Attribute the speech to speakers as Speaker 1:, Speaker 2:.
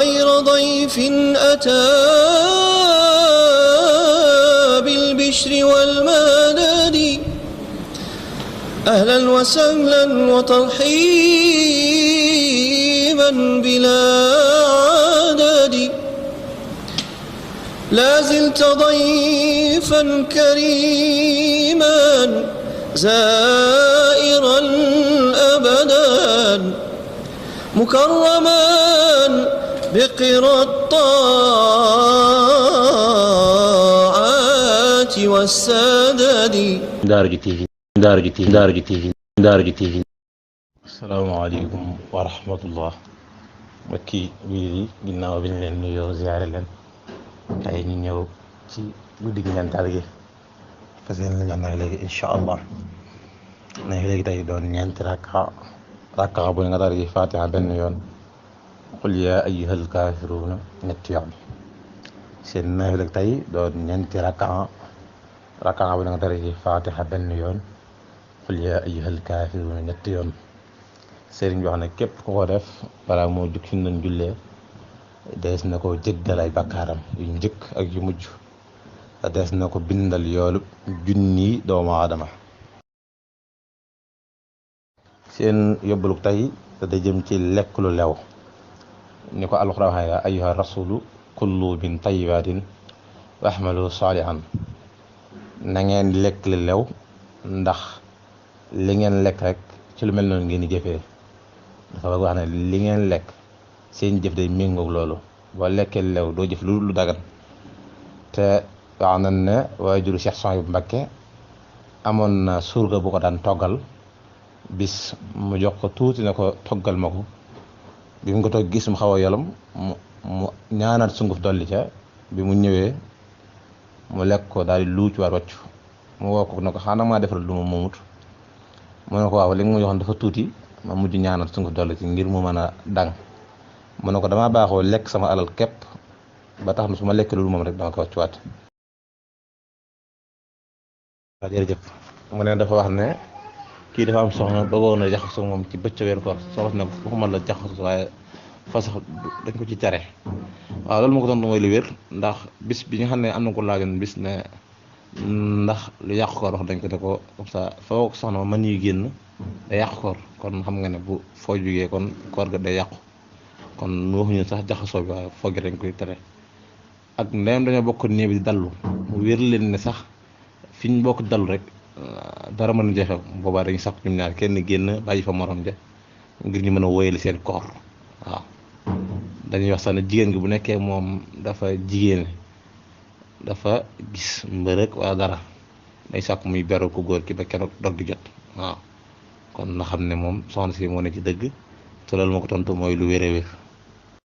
Speaker 1: غير ضيف أتى بالبشر والمدد أهلا وسهلا وترحيبا بلا عدد لا زلت ضيفا كريما زائرا أبدا مكرما بقرى الطاعات والسدد.
Speaker 2: Daara J TV. Asalaamaaleykum wa rahmatullah. mbokki biir yi ginnaaw bi ñu leen nuyoo ziyaare leen tey ñu ñëw ci guddi gi ñeenteel gi fas yéene la ñu léegi incha allah ne léegi tey doon ñeenti rakka bu nga tari fatiha benn yoon qul yaa ayyuhal kaafiruuna ñetti yoon seen nawet léegi tey doon ñeenti rakka bu nga tari fatiha benn yoon qul yaa ayyuhal kaafiruuna ñetti yoon. sëriñ bi wax ne képp ku ko def balaa moo jug fi mu doon jullee dees na ko jéggal ay bakkaaram yu njëkk ak yu mujj te dees na ko bindal yoolu junni doomu aadama. seen yóbbalu tey da jëm ci lekk lu lew ni ko alxuraan waxee yaa ayyuha rasulu kullu min tayyibatin wa ahmalu salihan na ngeen lekk lu lew ndax li ngeen lekk rek ci lu mel noonu ngeen di jëfee. dafa bëgg wax ne li ngeen lekk seen jëf day méngoog loolu boo lekkee lew doo jëf lu dagan te wax nañ ne waajuru Cheikh Souhaïbou Mbacké amoon na surga bu ko daan toggal bis mu jox ko tuuti ne ko toggal ma ko bi mu ko togg gis mu xaw a yolom mu ñaanaat sunguf dolli ca bi mu ñëwee mu lekk ko daal di luuc war wàcc mu woo ko ne ko xanaa maa defaral lu ma moomut mu ne ko waaw li nga ma joxoon dafa tuuti ma mujj ñaanal sunguf dolli ci ngir mu mën a dang mu ne ko damaa baaxoo lekk sama alal képp ba tax na su ma lekkee loolu moom rek dama ko wàccuwaat. waaw jërëjëf mu ne dafa wax ne kii dafa am soxna bëggoon na jaxasoo moom ci bëccëg weer ko soxna ne waxuma la jaxasoo waaye fa sax dañ ko ci tere. waaw loolu moo ko tontu mooy lu wér ndax bis bi nga xam ne am na ko laajoon bis ne ndax lu yàq koor wax dañ ko ne ko comme ça foo soxna ma mën yi génn day yàq koor kon xam nga ne bu foo jugee kon koor ga day yàqu kon nu waxuñu sax jaxasoo bi waaye foog dañ koy tere ak ndeyam dañoo bokk néew bi di dallu mu wér leen ne sax fi ñu bokk dallu rek dara mën a jafe boobaa dañuy sax ñoom ñaar kenn génn bàyyi fa morom ja ngir ñu mën a wóyali seen koor. waaw dañuy wax sax ne jigéen gi bu nekkee moom dafa jigéen dafa gis mbërëg wala dara day sàkk muy beru ko góor ki ba keroog dog di jot. waaw kon na xam ne moom soxna si moo ne ci dëgg te loolu moo ko tontu mooy lu wér a wér.